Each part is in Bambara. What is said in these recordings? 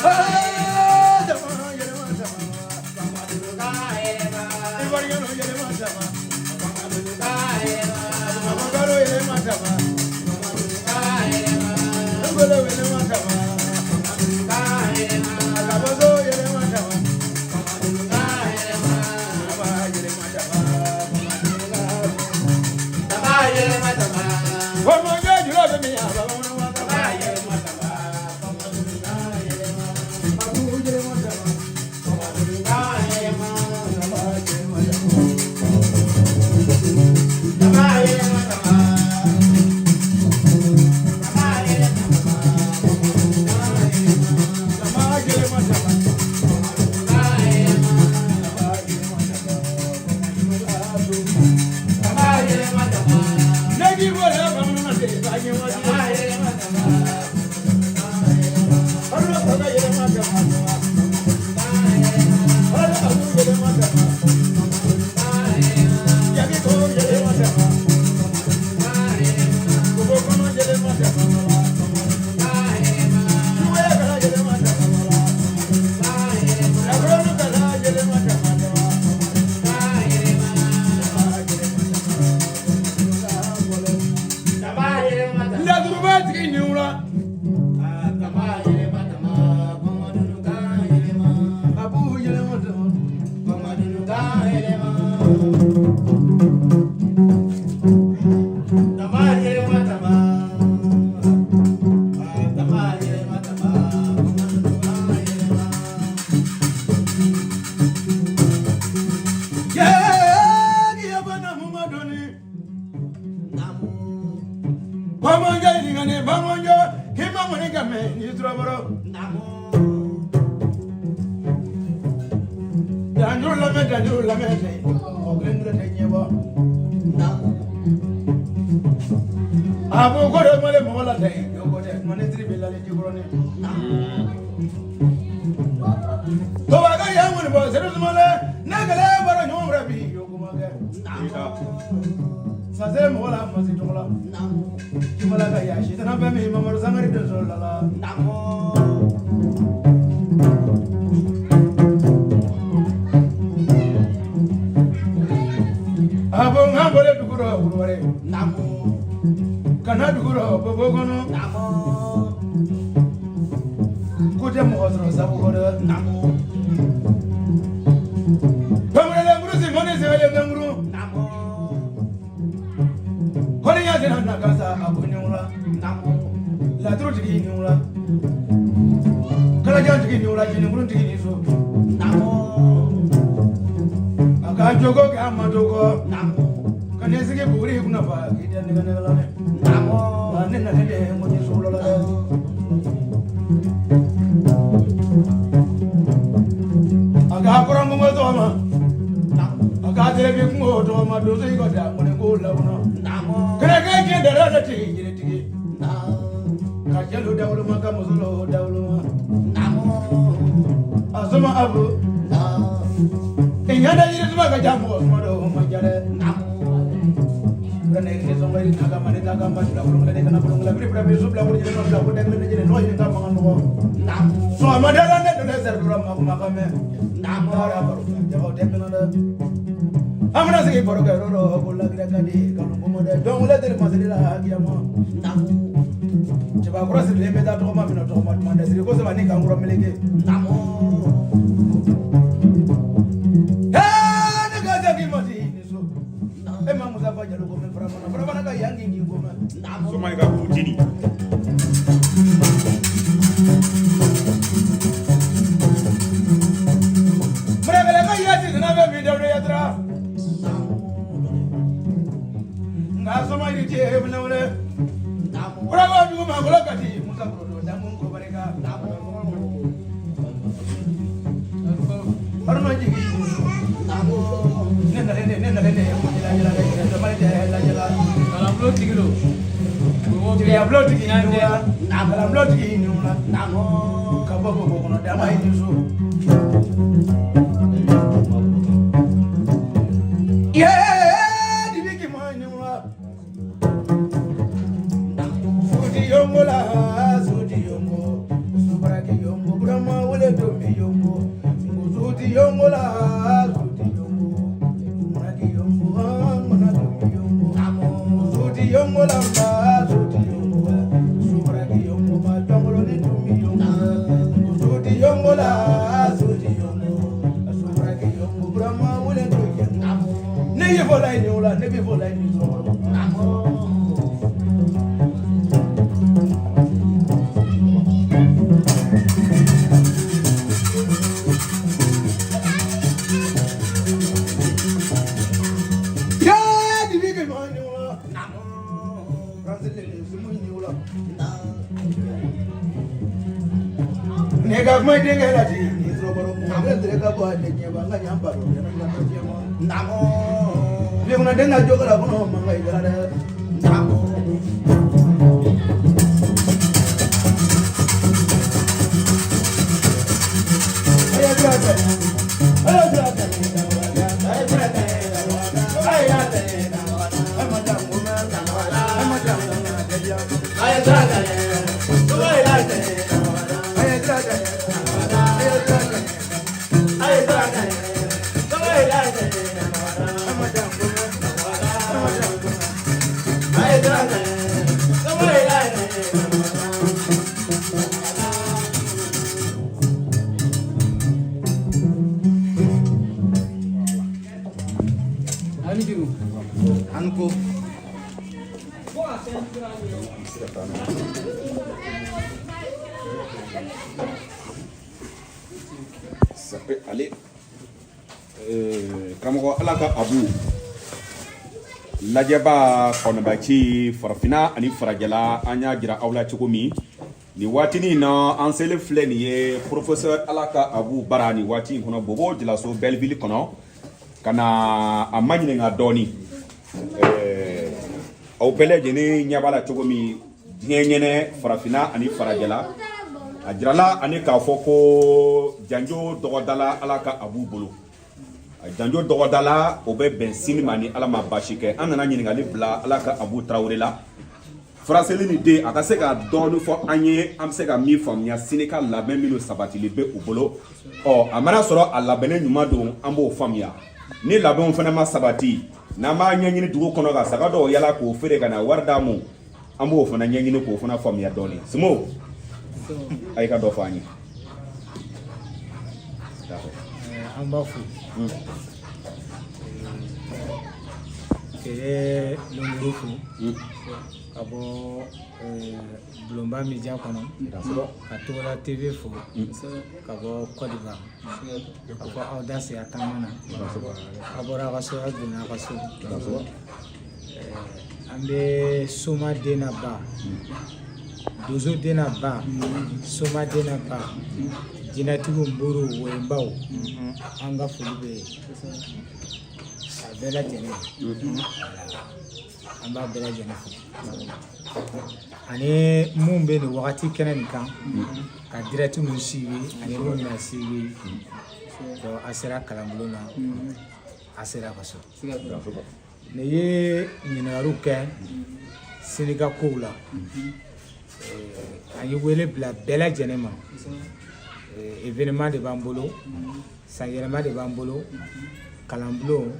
Hey! Bamanan jula bɛ min yan Ladurubatigi ni wula abu yɛlɛma Bamanan ɲininkani bamanan k'i ma mɔni ka mɛn n'i turabɔrɔ danjuru lamɛn danjuru lamɛn tɛ mɔgɔ kelen kelen tɛ ɲɛbɔ a ko ko de mali mɔgɔ la tɛ ko tɛ mali tiri bɛ lali jikɔrɔni tobakɛ y'an kɔni bɔ sedu sumalen ne kɛlɛ bɔra ɲɔgɔn wɛrɛ bi yo kuma kɛ sase mɔgɔ la masi tɔgɔ la jumala ka ya sitana bɛ min mamadu sangare den sɔrɔ la la a ko n k'an bɔlen dugu rɔ wuluwari ka na dugu rɔ bobo kɔnɔ ko tɛ mɔgɔ sɔrɔ sabu kɔ dɛ bamanan kurusi mɔni sɛbɛn kankuru kɔni y'a sera na ka sa a ko ɲɔgɔn laturu tigi ɲɔgɔn kalajan tigi ɲɔgɔn jenikurun tigi ni so a ka jogo kɛ a ma jogo ka ne sigi buguri kunna fa k'i tɛ nɛgɛ nɛgɛ la dɛ ne nana de ko ni so la dɛ a ka kɔrɔnkungo tɔgɔma a ka terebi kungo tɔgɔma donso i ka da mɔni ko lawuna kɛrɛkɛ jɛ dara la tigi yiritigi ka jalo dawuloma ka muso dawuloma a soma abu ɲada yirituma ka ja mɔgɔ suma dɔ ma ja dɛ sɔgɔmada ne donna sɛrikɔrɔ ma kuma ka mɛn an bɛna sigi baro kɛ yɔrɔ dɔ ko laginɛ ka di kanu ko dɛ jɔn wele teri masiri la kiyama cɛbakɔrɔ sirilen bɛ taa tɔgɔma minɛ tɔgɔma duman dɛ siri ko saba ni kankɔrɔ meleke ne ka jaki masi ni so e ma musa fa jalo ko mɛ farafana farafana ka yan k'i ko mɛ Soma ka butini. Mɛrɛkɛlɛ ka yati nana bɛ min dawuda yatara nka soma yiri cɛ e bɛna wele kɔrɔbɔ dugu ma kɔlɔ kati musa kɔrɔdɔ damu ko barika haruna jigi ne nalen ne nalen ne ko jala jala ne jamana tɛ la jala Kalanbulon tigi don. Jigiya bulon tigi ni wula kalanbulon tigi ni wula ka bɔ bɔ kɔnɔ dama ye ni so ye dibi k'i ma ni wula sudi yongo la sudi yongo subaraki yongo burama wele domi yongo sudi yongo la sudi yongo subaraki yongo mana domi yongo sudi yongo la ma sudi yongo subaraki yongo ma jongolo ni domi yongo sudi yongo la sudi yongo subaraki yongo burama wele domi yongo ne ye fɔla ye nin o la ne bɛ fɔla ye nin sɔrɔ. Ne ka kuma denkɛ la di ni sɔrɔ ne dere ka bɔ ne ɲɛ b'a ka ɲan ba dɔn ne ka diɲɛ ma ne kunna den ka jɔ la kɔnɔ man ka i dɛ. Ça peut aller. Karamɔgɔ Ala ka abu lajɛba kɔnɔbaci farafinna ani farajɛla, an y'a jira aw la cogo min nin waatinin na, an selen filɛ nin ye professeur Ala ka abu bara nin waati in kɔnɔ, Bobo Julaso Belleville kɔnɔ, ka na a ma ɲininka dɔɔni. Aw bɛɛ lajɛlen ɲɛ b'a la cogo min diɲɛ ɲɛnɛ, farafinna ani farajɛla, a jirala ani k'a fɔ ko janjo dɔgɔdala Ala ka abu bolo, a janjo dɔgɔdala o bɛ bɛn sini ma ni Ala ma baasi kɛ. An nana ɲininkali bila Ala ka abu Tarawele la, furaseli ni den, a ka se ka dɔɔni fɔ an ye, an bɛ se ka min faamuya sini ka labɛn minnu sabatili bɛ u bolo. Ɔ, a mana sɔrɔ a labɛnnen ɲuman don, an b'o faamuya. Ni labɛnw fana ma sabati, n'an b'a ɲɛɲini dugu kɔnɔ ka saga dɔw yala k'o feere ka na wari d'a ma, an b'o fana ɲɛɲini k'o fana faamuya dɔɔni. Simo, a y'i ka dɔ fɔ an ye. An b'a fo k'e longoro fo ka bɔ bulonba media kɔnɔ, ka Togola TV fo ka bɔ Côte d'Ivoire, ka fɔ aw da se a taama na, aw bɔra aw ka so, aw donna aw ka so. An bɛ soma den na ba, donso den na ba, soma den na ba, jinɛtigiw, nburu woyinbaw, an ka foli bɛ a bɛɛ lajɛlen. An b'a bɛɛ lajɛlen fo, ani mun bɛ nin wagati kɛnɛ nin kan ka direct ninnu suivi, ani mun bɛna suivi. Donc a sera kalanbulon na, a sera ka so. Nin ye ɲininkaliw kɛ sini ka kow la. An ye wele bila bɛɛ lajɛlen ma. Événement de b'an bolo, san yɛlɛma de b'an bolo. Kalanbulon,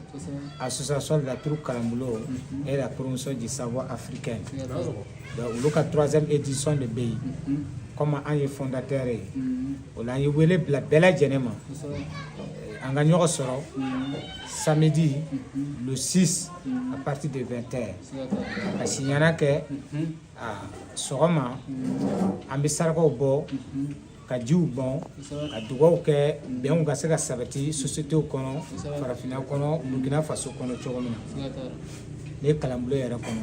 association de la troupe Kalanbulon et la promotion du savoir africain, donc olu ka troisième édition de bɛ yen. Comme an ye fondateur ye, o la an ye wele bila bɛɛ lajɛlen ma, an ka ɲɔgɔn sɔrɔ samedi le 6 à partir de 20 heures ka siɲɛna kɛ. A sɔgɔma, an bɛ sarakaw bɔ, ka jiw bɔn, ka dugaw kɛ bɛnw ka se ka sabati société kɔnɔ, farafinna kɔnɔ, Burkina Faso kɔnɔ cogo min na, ne kalanbulon yɛrɛ kɔnɔ.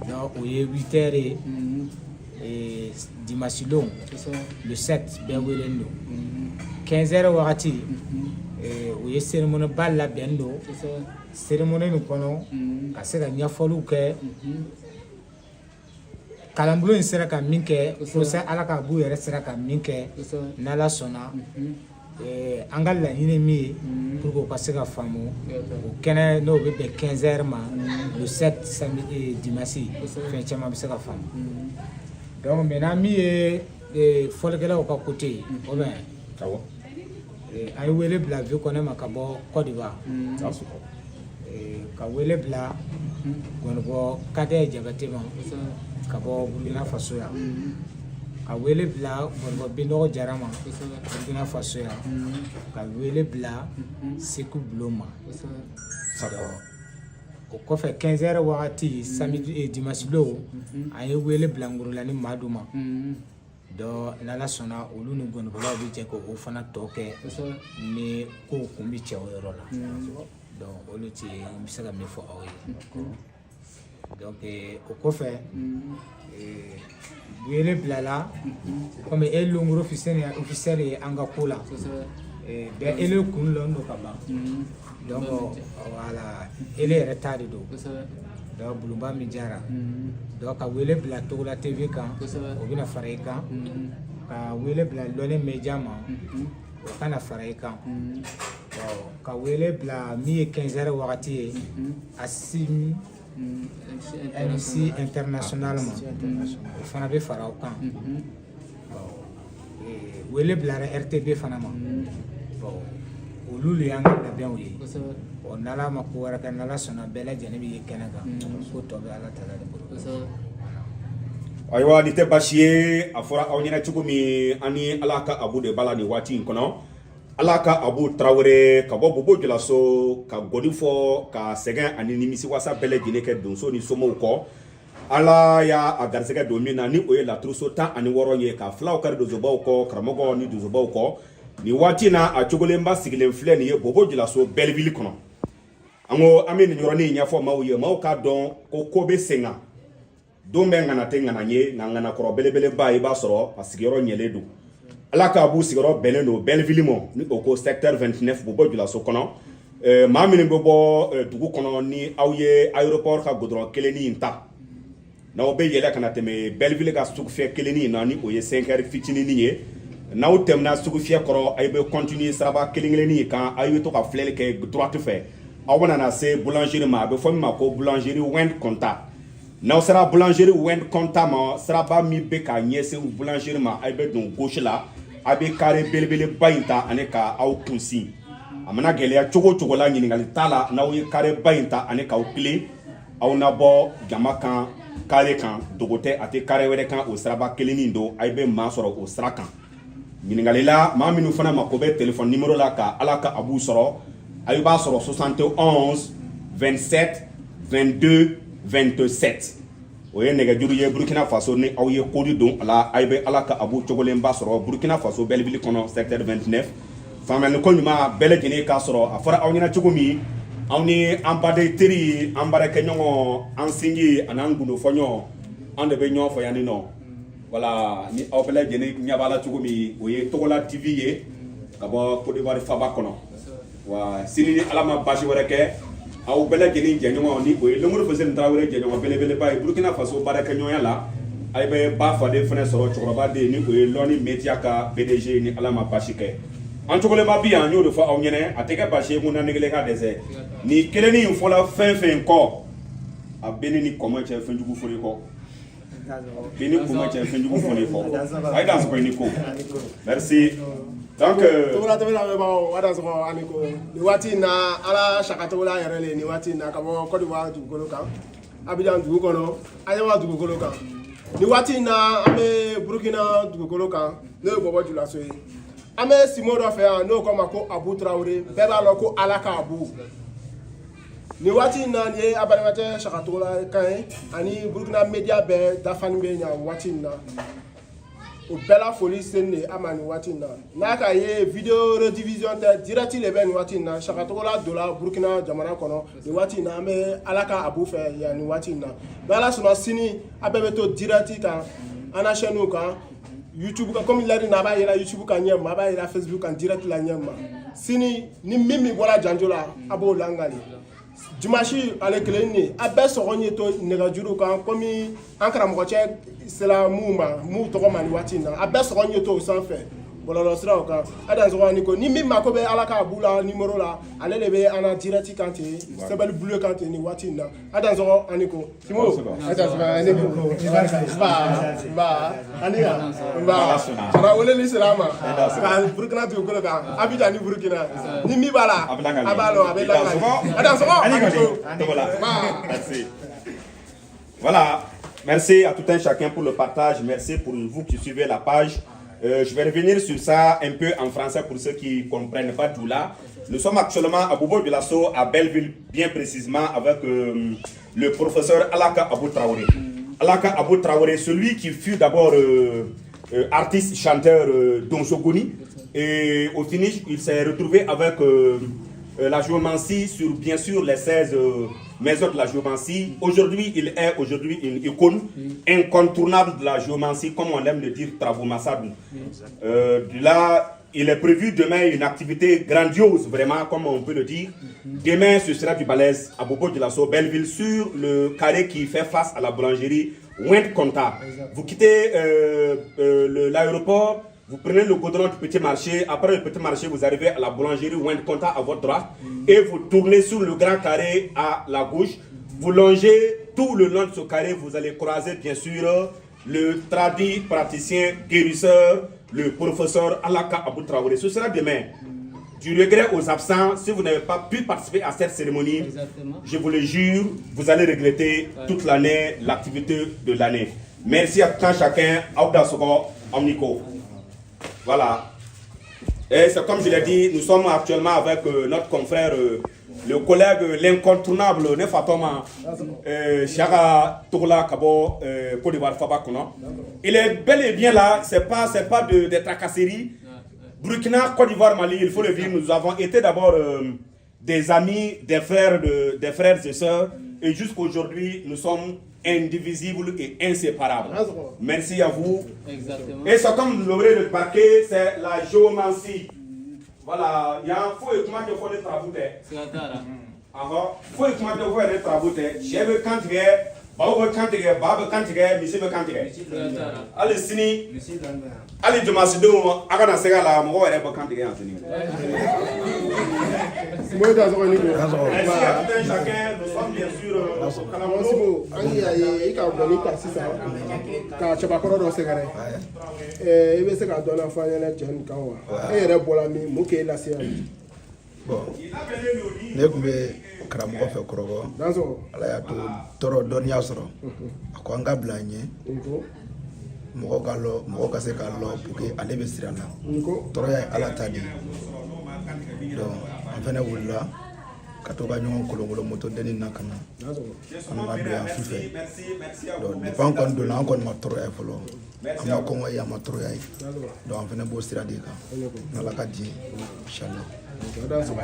Donc o ye 8 heures ye dimanche don le 7, bɛɛ welelen don. 15 heures wagati, o ye cérémonie ba labɛn don. Cérémonie nin kɔnɔ, ka se ka ɲɛfɔliw kɛ kalanbulon in sera ka min kɛ, professeur Ala ka b'u yɛrɛ sera ka min kɛ, n'Ala sɔnna, an ka laɲini min ye pour que o ka se ka faamu, o kɛnɛ n'o bɛ bɛn 15 heures ma le 7 samedi dimanche, fɛn caman bɛ se ka faamu. Donc maintenant, min ye fɔlikɛlaw ka côté ye, o bɛn an ye wele bila Vieux Kɔnɛ ma ka bɔ Côte d'Ivoire, ka wele bila Gɔnibɔ Kadɛ Jabate ma ka bɔ Burkina Faso yan, ka wele bila Gɔnibɔ Binɔgɔ Jara ma Burkina Faso yan, ka wele bila Seku Bulon ma. O kɔfɛ, 15 heures wagati, samedi, dimanche don, an ye wele bila Ngorolani Madu ma. Donc n'Ala sɔnna, olu ni gɔnibɔlaw bɛ jɛ k'o fana tɔ kɛ ni kow kun bɛ cɛ o yɔrɔ la. Donc olu ti n bɛ se ka min fɔ aw ye. Donc o kɔfɛ, wele bilala komi e Longoro officiel ye an ka ko la, bɛɛ ele kun lɔn don ka ban. Donc voilà, ele yɛrɛ ta de don. Donc bulonba min jara, donc ka wele bila Togola TV kan, o bɛna fara i kan, ka wele bila Lɔnni Media ma, o kana fara i kan. Ka wele bila min ye 15 heures wagati ye, Asim MC International ma, o fana bɛ fara o kan. Wele bilara RTB fana ma. Bon, olu de y'an ka labɛnw ye. Bon, n'Ala ma ko wɛrɛ kɛ, n'Ala sɔnna, bɛɛ lajɛlen bɛ ye kɛnɛ kan. Ko tɔ bɛ Ala ta de bolo. Ayiwa, nin tɛ baasi ye. A fɔra aw ɲɛna cogo min, an ni Ala ka Abu de b'a la nin waati in kɔnɔ. Ala ka Abu Tarawele ka bɔ Bobo Julaso, ka gɔni fɔ ka sɛgɛn ani nimisiwasa bɛɛ lajɛlen kɛ donso ni somow kɔ. Ala y'a a garisɛgɛ don min na, ni o ye laturuso 16 ye, ka filaw kari donsobaw kɔ, karamɔgɔ ni donsobaw kɔ. Nin waati na, a cogolenba sigilen filɛ nin ye Bobo Julaso, Belleville kɔnɔ. An ko an bɛ nin yɔrɔnin ɲɛfɔ maaw ye, maaw k'a dɔn ko bɛ sen kan. Don bɛɛ ŋana tɛ ŋana ye, nka ŋanakɔrɔ belebeleba, i b'a sɔrɔ a sigiyɔrɔ ɲɛlen don. Ala k'a b'u sigiyɔrɔ bɛnnen don Belleville ma, ni o ko secteur 29, Bobo Julaso kɔnɔ. Maa minnu bɛ bɔ dugu kɔnɔ, ni aw ye aéroport ka goudron kelennin in ta, n'aw bɛ yɛlɛ ka na tɛmɛ Belleville ka sugufiyɛ kelennin in na, ni o ye 5 heures fitininin ye, n'aw tɛmɛna sugufiyɛ kɔrɔ, aw bɛ continuer siraba kelen kelennin kan, aw bɛ to ka filɛli kɛ droite fɛ, aw bɛna na se boulangerie ma, a bɛ fɔ min ma ko boulangerie Wend Konta. N'aw sera boulangerie Wend Konta ma, siraba min bɛ ka ɲɛsin boulangerie ma, aw bɛ don gauche la, aw bɛ carré belebeleba in ta ani ka aw kunsin. A mana gɛlɛya cogo o cogo la, ɲininkali t'a la. N'aw ye carré ba in ta ani k'aw tilen, aw na bɔ jama kan carré kan. Dogo tɛ, a tɛ carré wɛrɛ kan, o siraba kelennin don. Aw bɛ maa sɔrɔ o sira kan. Ɲininkali la, maa minnu fana mako bɛ téléphone numéro la ka Ala ka Abu sɔrɔ, aw b'a sɔrɔ 71 27 22 27. O ye nɛgɛjuru ye Burukina Faso. Ni aw ye code don a la, aw bɛ Ala ka Abu cogolenba sɔrɔ Burukina Faso, Belleville kɔnɔ, secteur 29. Faamuyali ko ɲuman bɛɛ lajɛlen k'a sɔrɔ. A fɔra aw ɲɛna cogo min, aw ni an baden teri, an baarakɛɲɔgɔn, an sinji ani an gundofɔɲɔgɔn, an de bɛ ɲɔgɔn fɔ yan nin nɔ. Wala ni aw bɛɛ lajɛlen ɲɛ b'a la cogo min, o ye Togola TV ye ka bɔ Côte d'Ivoire faba kɔnɔ. Wa sini, ni Ala ma baasi wɛrɛ kɛ, aw bɛɛ lajɛlen jɛɲɔgɔn, ni o ye Lomuru Fuseni Tarawele jɛɲɔgɔn belebeleba ye Burukina Faso baarakɛɲɔgɔnya la, a bɛ ba faden fana sɔrɔ, cɛkɔrɔba den, ni o ye Lɔni Media ka PDG. Ni Ala ma baasi kɛ, an cogolenba bi yan, n y'o de fɔ aw ɲɛna. A tɛ kɛ baasi ye ko na kelen ka dɛsɛ. Nin kelennin in fɔla fɛn fɛn kɔ, a bɛ ne ni kɔmɔ cɛ, fɛnjugu fɔli kɔ bɛ ni kɔmɔ cɛ, fɛnjugu fɔli kɔ. A ye dan sɔgɔ i ni ko. Merci. Donc Togola TV lamɛnbagaw, a dansɔgɔ ani ko. Nin waati in na, Ala saka Togola yɛrɛ le nin waati in na ka bɔ Côte d'Ivoire dugukolo kan, Abidjan dugu kɔnɔ, Aɲama dugukolo kan. Nin waati in na, an bɛ Burukina dugukolo kan, n'o ye Bɔbɔ Julaso ye. An bɛ Simo dɔ fɛ yan, n'o ko ma ko Abu Tarawele. Bɛɛ b'a dɔn ko Ala ka Abu. Nin waati in na, nin ye a balimakɛ Saka Togola kan ye ani Burukina media bɛɛ dafani bɛ ɲa waati in na. O bɛɛ la foli sen de a ma nin waati in na. N'a ka ye vidéo rediffusion tɛ, direct le bɛ nin waati in na. Saka Togola donna Burukina jamana kɔnɔ nin waati in na. An bɛ Ala ka Abu fɛ yan nin waati in na. N'Ala sɔnna, sini a bɛɛ bɛ to direct kan an na chaîne kan, YouTube kan. Komi lɛri na, a b'a yira YouTube kan ɲɛ ma, a b'a yira Facebook kan direct la ɲɛ ma. Sini ni min min bɔra janjo la, a b'o langali. Dimanche ale kelen de, a bɛɛ sɔgɔ ye to nɛgɛjuru kan, komi an karamɔgɔcɛ sera mun ma, mun tɔgɔ ma nin waati in na, a bɛɛ sɔgɔ ye to o sanfɛ bɔlɔlɔsiraw kan. A dan sɔgɔ ni ko ni min mako bɛ Ala ka bu la numéro la, ale de bɛ an na direct kan ten, sɛbɛnni bleu kan ten nin waati in na. A dan sɔgɔ ani ko Simo, a dan sɔgɔ ani ko nba nba ani kan nba sara weleli sera a ma ka Burukina dugukolo kan, Abidjan ni Burukina, ni min b'a la, a b'a lɔn, a bɛ lakali. A dan sɔgɔ ani ko. Merci. Voilà. Merci à tout un chacun pour le partage. Merci pour vous qui suivez la page. Je vais revenir sur ça un peu en français pour ceux qui ne comprennent pas tout là. Nous sommes actuellement à Bobo Dioulasso, à Belleville, bien précisément, avec le professeur Alaka Abou Traoré. Alaka Abou Traoré, celui qui fut d'abord artiste, chanteur Donso-Ngoni. Et au finish, il s'est retrouvé avec la géomancie sur, bien sûr, les 16 maisons de la géomancie. Aujourd'hui, il est aujourd'hui une icône incontournable de la géomancie, comme on aime le dire, Travaux Massadou. Là, il est prévu demain une activité grandiose, vraiment, comme on peut le dire. Demain, ce sera du balèze à Bobo Dioulasso, Belleville, sur le carré qui fait face à la boulangerie Went Conta. Vous quittez l'aéroport, vous prenez le goudron du petit marché. Après le petit marché, vous arrivez à la boulangerie Went Conta à votre droite et vous tournez sur le grand carré à la gauche. Vous longez tout le long de ce carré, vous allez croiser bien sûr le tradipraticien guérisseur, le professeur Alaka Abou Traoré. Ce sera demain. Du regret aux absents, si vous n'avez pas pu participer à cette cérémonie, Exactement. Je vous le jure, vous allez regretter toute l'année, l'activité de l'année. Merci à tout un chacun. Aw dansɔgɔ, aw ni ko. Voilà. Et c'est comme je l'ai dit, nous sommes actuellement avec notre confrère, le collègue, l'incontournable ne Fatoma, Chara Tourla Kabo, Côte d'Ivoire Faba kɔnɔ. Il est bel et bien là, c'est pas des tracasseries. Burkina, Côte d'Ivoire, Mali, il faut le dire, nous avons été d'abord des amis, des frères, des frères et sœurs, et jusqu'aujourd'hui, nous sommes indivisibles et inséparables. Merci à vous. Exactement. Et c'est comme vous l'aurez remarqué, c'est la géomancie. Voilà, il y a un faux et comment te faut des travaux. Siga t'a la. Ahɔ, foyi kuma tɛ fɔ yɛrɛ travaux tɛ. Sɛ bɛ kan tigɛ, baw bɛ kan tigɛ, ba bɛ kan tigɛ, misi bɛ kan tigɛ. Siga t'a la. Hali sini, hali jɔmasidenw, a kana se a la, mɔgɔw yɛrɛ bɛ kan tigɛ yan sini. Mo da sɔgɔ ni ko. Merci à tout un chacun. Nous sommes bien sûr au Kalambo. Sibo, an y'a ye i ka gɔni ta sisan ka cɛbakɔrɔ dɔ sɛgɛrɛ. I bɛ se ka dɔɔnin fɔ an ɲɛna cɛ nin kan wa? E yɛrɛ bɔra min, mun k'e lase yan bi? Bon, ne tun bɛ karamɔgɔ fɛ Kɔrɔbɔ. Dansɔgɔ. Ala y'a to tɔɔrɔ dɔnniya sɔrɔ, a ko an ka bila an ɲɛ Nko. mɔgɔ ka lɔ, mɔgɔ ka se k'a lɔ pour que ale bɛ sira la. Nko. Tɔɔrɔya ye Ala ta de ye. Donc an fɛnɛ wulila ka to ka ɲɔgɔn kolonkolon moto denni na ka na, Dansɔgɔ. an nana don yan su fɛ. Merci, merci à Donc vous. depuis an kɔni donna, an kɔni ma tɔɔrɔya ye fɔlɔ, an ma kɔngɔ ye, an ma tɔɔrɔya ye. Dansɔgɔ. Donc an fɛnɛ b'o sira de kan n'Ala ka diɲɛ, inchallah. Dansɔgɔ.